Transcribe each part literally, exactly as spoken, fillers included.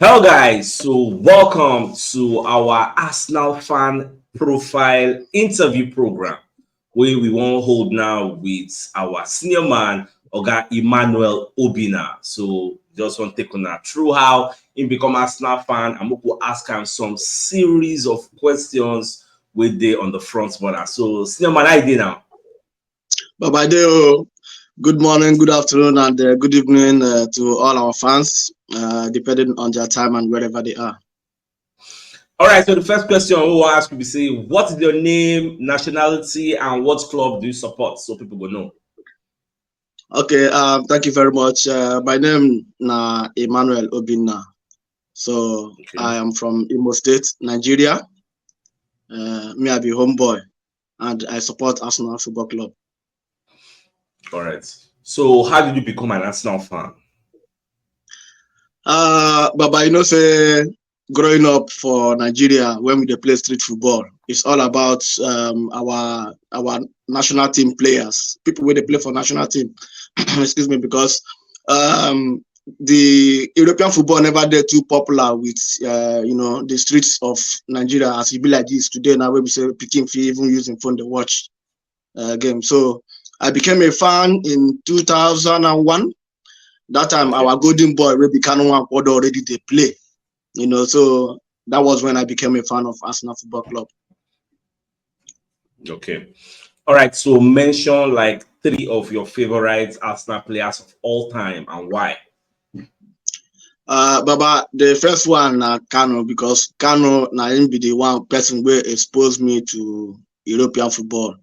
Hello, guys. So, welcome to our Arsenal fan profile interview program, where we won't hold now with our senior man, Oga Emmanuel Obina. So, just want to take on that through how he become Arsenal fan. I'm going to ask him some series of questions with day on the front burner. So, senior man, how you doing now? Baba Deo, good morning, good afternoon, and uh, good evening uh, to all our fans, uh, depending on their time and wherever they are. All right, so the first question we will ask you be say, what is your name, nationality, and what club do you support? So people go know. Okay, um, thank you very much. Uh, my name na Emmanuel Obina. So okay. I am from Imo State, Nigeria. Uh, me, I be homeboy, and I support Arsenal Football Club. All right. So how did you become an Arsenal fan? Uh, Baba, you know, say growing up for Nigeria, when we dey play street football, it's all about um, our our national team players, people wey dey play for national team. Excuse me, because um, the European football never dey too popular with uh, you know, the streets of Nigeria as e be like this today now, wey be say pikin fit even use im phone dey watch uh, game. So I became a fan in two thousand and one. That time our golden boy wey be Kanu Nwankwo don already dey play, you know, so that was when I became a fan of Arsenal Football Club. Okay. All right. So mention like three of your favorite Arsenal players of all time and why. Uh, Baba, the first one na Kanu, because Kanu na him be the one person wey expose me to European football,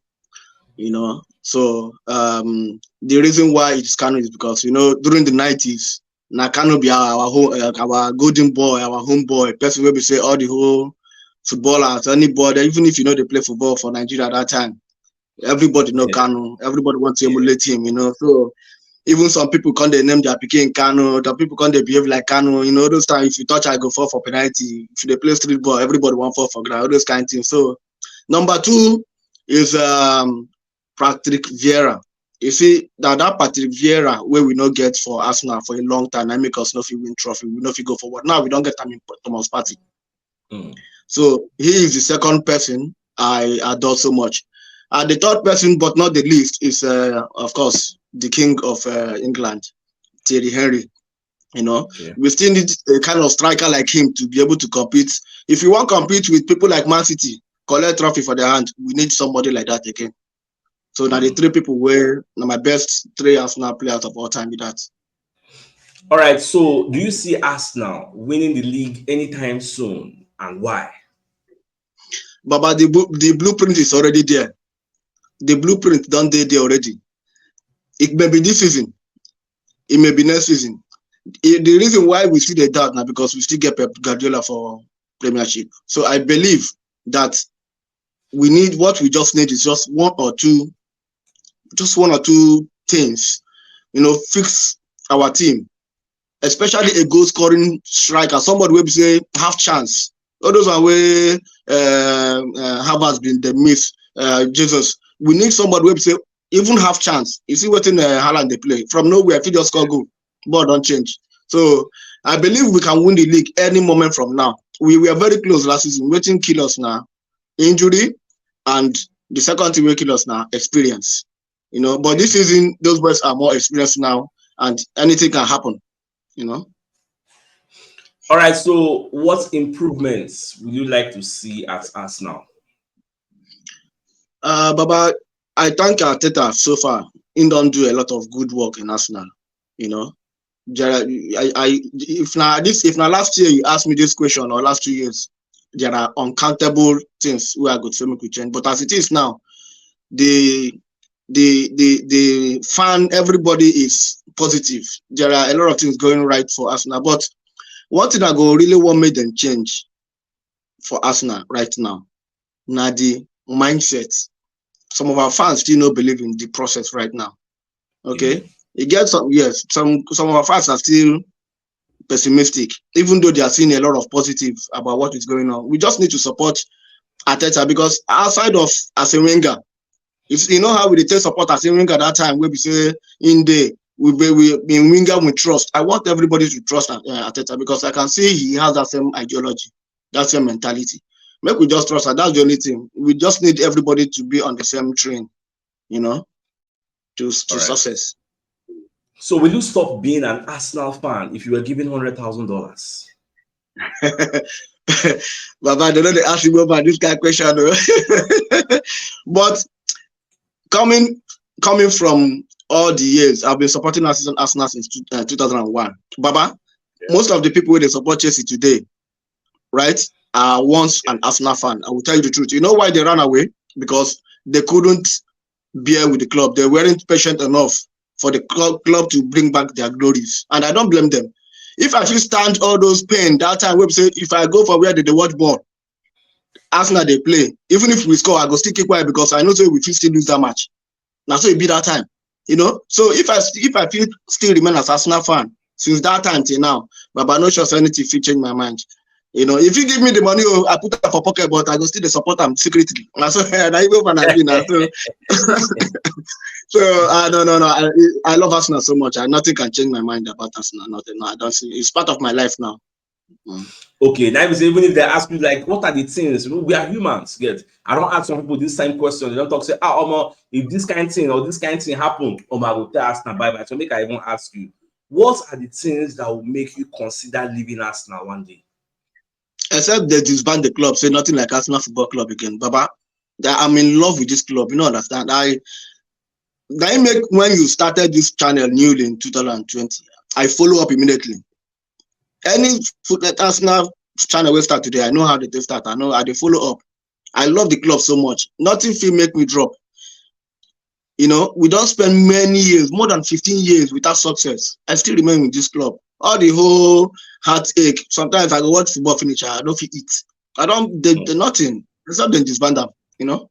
you know. So um, the reason why it's Kanu is because, you know, during the nineties, na Kanu be our our, home, uh, our golden boy, our home boy, person wey be say all the whole footballers, anybody, even if you know they play football for Nigeria at that time, everybody know yeah. Kanu, everybody wants to emulate him, you know. So even some people come dey name their pikin Kanu, some people come dey behave like Kanu, you know, those times if you touch, I go fall for penalty. If you dey play street ball, everybody want fall for ground, all those kind of things. So number two is um, Patrick Vieira. You see that that Patrick Vieira wey we no get for Arsenal for a long time, that make us no fit win trophy, we no fit go forward. Now we don get am in Thomas Partey. Mm. So he is the second person I adore so much. And the third person, but not the least, is uh, of course the king of uh, England, Thierry Henry. You know, yeah. We still need a kind of striker like him to be able to compete. If you want to compete with people like Man City, collect trophy for their hand, we need somebody like that again. So now the three people were now my best three Arsenal players of all time with that. All right. So do you see Arsenal winning the league anytime soon, and why? Baba, the the blueprint is already there. The blueprint done there already. It may be this season. It may be next season. It, the reason why we see the doubt now because we still get Pep Guardiola for Premiership. So I believe that we need what we just need is just one or two, just one or two things, you know, fix our team, especially a goal scoring striker, somebody will be say half chance. All those are where uh, uh, Havertz been the miss. Uh, Jesus, we need somebody will be say even half chance. You see what in uh, Haaland they play from nowhere, if you just score goal, ball don't change. So I believe we can win the league any moment from now. We were very close last season. Waiting kill us now, injury, and the second thing will kill us now, experience. You know, but this season those boys are more experienced now, and anything can happen. You know. All right. So, what improvements would you like to see at Arsenal? Uh, Baba, I thank Arteta so far. He don't do a lot of good work in Arsenal. You know, I, I, if now this, if now last year you asked me this question or last two years, there are uncountable things where I could say make we change. But as it is now, the the the the fan, everybody is positive. There are a lot of things going right for Arsenal. But one thing I go really want make them change for Arsenal right now, now the mindset. Some of our fans still not believe in the process right now. Okay, mm-hmm. You get some, yes, some some of our fans are still pessimistic, even though they are seeing a lot of positive about what is going on. We just need to support Arteta because outside of Arsene Wenger, you know how we take support Arsene Wenger that time where we say in the we, we, we in Wenger we trust. I want everybody to trust Ar- uh, Arteta because I can see he has that same ideology, that same mentality. Make we just trust her. That's the only thing. We just need everybody to be on the same train, you know, to, to All right. success. So will you stop being an Arsenal fan if you were given hundred thousand dollars? Baba, they don't dey ask me about this kind of question, though. But coming coming from all the years, I've been supporting Arsenal, Arsenal since two, uh, two thousand and one. Baba, most of the people wey dey support Chelsea today, right, are once an Arsenal fan. I will tell you the truth. You know why they ran away? Because they couldn't bear with the club. They weren't patient enough for the club, club to bring back their glories. And I don't blame them. If I fit stand all those pain that time, wey be say if I go for where they, they watch ball, Arsenal they play, even if we score, I go still keep quiet because I know say we fit still lose that match. Now so it be that time, you know. So if I if I feel still remain as Arsenal fan since that time till now, Baba, no sure say anything fit change my mind. You know, if you give me the money, oh, I put that for pocket, but I go still dey support them secretly. And so and I even when I mean that. So, so uh, no, no, no. I, I love Arsenal so much. I, nothing can change my mind about Arsenal. Nothing. No, I don't see. It's part of my life now. Mm. Okay, now if you say, even if they ask you like, what are the things? You know, we are humans. Get, I don't ask some people this same question. They don't talk say, ah, Omo, if this kind of thing or this kind of thing happen, Omo, I will tell Arsenal bye bye. So make I even ask you, what are the things that will make you consider leaving Arsenal one day? Except they disband the club, say nothing like Arsenal Football Club again. Baba, that I'm in love with this club. You know, understand? I that I make when you started this channel newly in two thousand twenty. I follow up immediately. Any foot Arsenal channel we start today, I know how they start. I know how they follow up. I love the club so much. Nothing fit make me drop. You know, we don't spend many years, more than fifteen years without success. I still remain with this club. All the whole heartache. Sometimes I go watch football finish, I don't feel it. I don't, they, they nothing. Except they disband them, you know.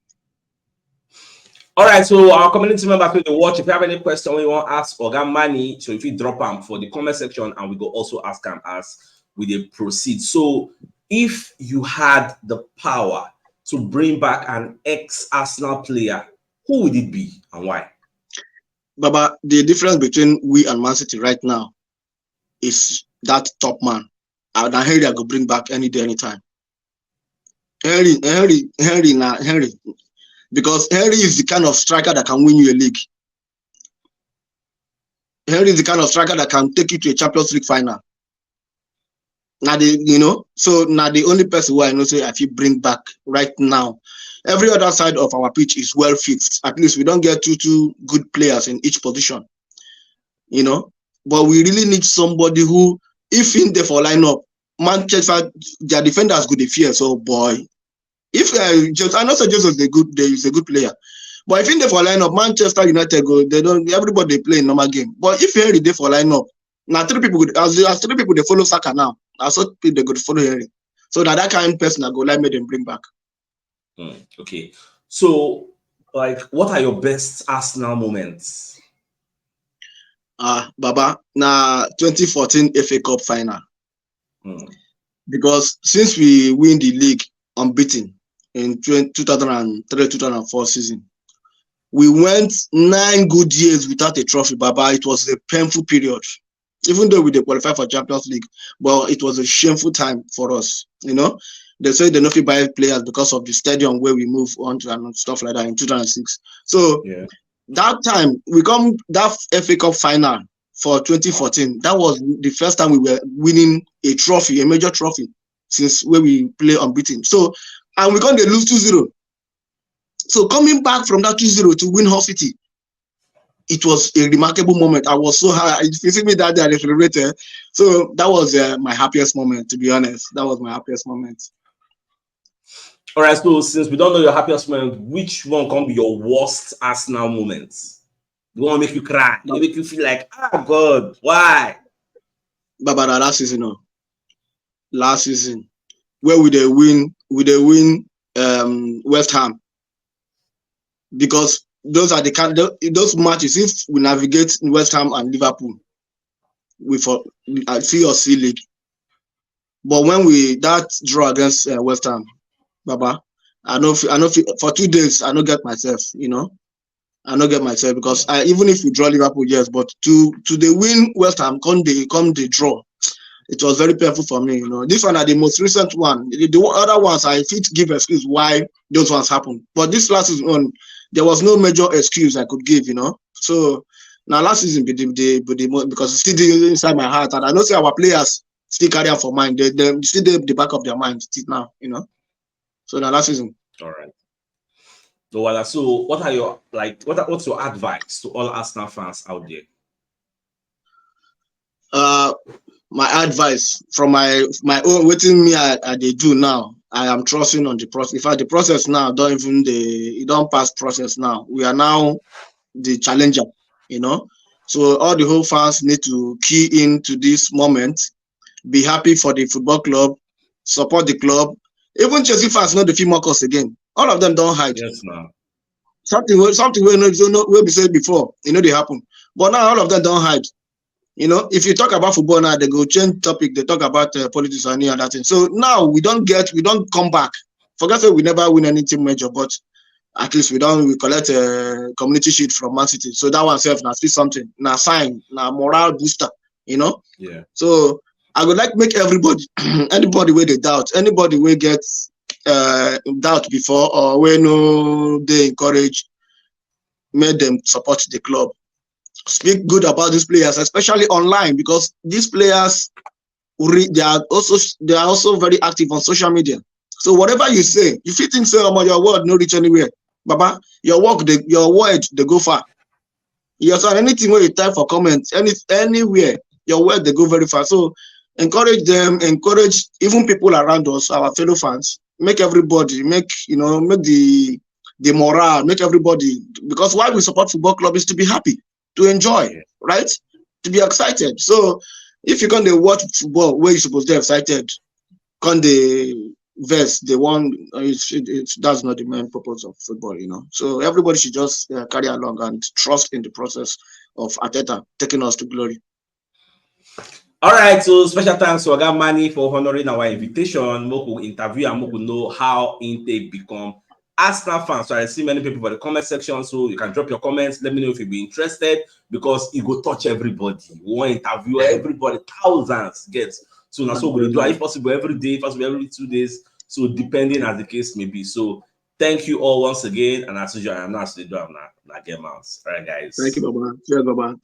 All right, so our community members wey dey watch, if you have any question you want to ask Oga Money, so if you drop them for the comment section, and we go also ask them as we dey proceed. So, if you had the power to bring back an ex-Arsenal player, who would it be and why? Baba, the difference between we and Man City right now is that top man. And Henry, I go bring back any day, anytime. Henry, Henry, Henry, na Henry, because Henry is the kind of striker that can win you a league. Henry is the kind of striker that can take you to a Champions League final. Now they, you know, so now the only person who I know say I fit bring back right now. Every other side of our pitch is well fixed. At least we don't get two two good players in each position. You know, but we really need somebody who, if in there for lineup, Manchester, their defenders go dey fear. So boy, if uh, Jesus, I know say Jesus is a good, is a good player, but if in there for lineup, Manchester United go, they don't, everybody dey play in normal game. But if Henry dey for lineup, now three people go, as as three people dey follow Saka now, as so people they go follow Henry. So that that kind of person I go like make them bring back. Hmm, okay. So, like, what are your best Arsenal moments? Ah, Baba, na twenty fourteen F A Cup final. Hmm. Because since we win the league unbeaten in twenty, two thousand and three, two thousand and four season, we went nine good years without a trophy, Baba. It was a painful period. Even though we dey qualify for Champions League, but it was a shameful time for us. You know, they say they no fit buy players because of the stadium where we move on to and stuff like that in two thousand six. So Yeah. that time we come that F A Cup final for twenty fourteen. That was the first time we were winning a trophy, a major trophy, since where we play unbeaten. So and we come dey lose two zero. So coming back from that two zero to win Hull City, it was a remarkable moment. I was so high. If you see me that day, I celebrated. So that was uh, my happiest moment, to be honest. That was my happiest moment. All right, so since we don't know your happiest moment, which one can be your worst Arsenal moment? The one make you cry, the one make you feel like, ah, God, why? Baba, na last season, oh. Last season, where we dey win, we dey win um, West Ham, because those are the kind tho- those matches. If we navigate West Ham and Liverpool, we for I see your C league. But when we that draw against uh, West Ham, Baba, I know I know for two days I no get myself. You know, I no get myself because I, even if we draw Liverpool, yes, but to to the win West Ham, come the come the draw, it was very painful for me. You know, this one are the most recent one. The, the other ones I fit give excuse why those ones happen, but this last season one, there was no major excuse I could give. You know, so now last season be the, the, be the most, because it's still dey inside my heart, and I know say our players still carry am for mind. They they still dey the back of their mind till now. You know, so now last season. All right. So, Wala, so what are your, like, what are, what's your advice to all Arsenal fans out there? Uh, my advice from my my own, wetin me I, I dey do now, I am trusting on the process. In fact, the process now don't even the it don't pass process now. We are now the challenger, you know. So all the whole fans need to key into this moment, be happy for the football club, support the club. Even Chelsea fans know the film us again. All of them don't hide. Yes, now. Something wey something wey no no wey be said before, you know they happen. But now all of them don't hide. You know, if you talk about football now, they go change topic. They talk about uh, politics and any other thing. So now we don't get, we don't come back. Forget that we never win anything major, but at least we don't we collect a uh, community shield from Man City. So that one self now still something. Now sign, now morale booster. You know. Yeah. So I would like make everybody, anybody where they doubt, anybody where gets uh, doubt before or where no they encourage, make them support the club. Speak good about these players, especially online, because these players re- they are also they are also very active on social media. So whatever you say, if you think say, "Oh, your word no reach anywhere," Baba, your work, they, your word, they go far. You understand? Anything where you type for comments, any anywhere, your word, they go very far. So encourage them, encourage even people around us, our fellow fans. Make everybody, make you know, make the the morale, make everybody, because why we support football club is to be happy, to enjoy, right? To be excited. So if you can dey watch football where you supposed to be excited, can dey verse the one uh, it's, it, it's that's not the main purpose of football, you know. So everybody should just uh, carry along and trust in the process of Arteta taking us to glory. All right, so special thanks to Oga Mani for honoring our invitation. Make we interview and make we know how intake become Arsenal fans. So I see many people for the comment section, so you can drop your comments. Let me know if you be interested because it go touch everybody. We want interview everybody, thousands get. So now so we do if possible every day, if possible every two days. So depending as the case may be. So thank you all once again, and as usual, I'm not still doing that. Get mouse. All right, guys. Thank you, Baba. Cheers, Baba.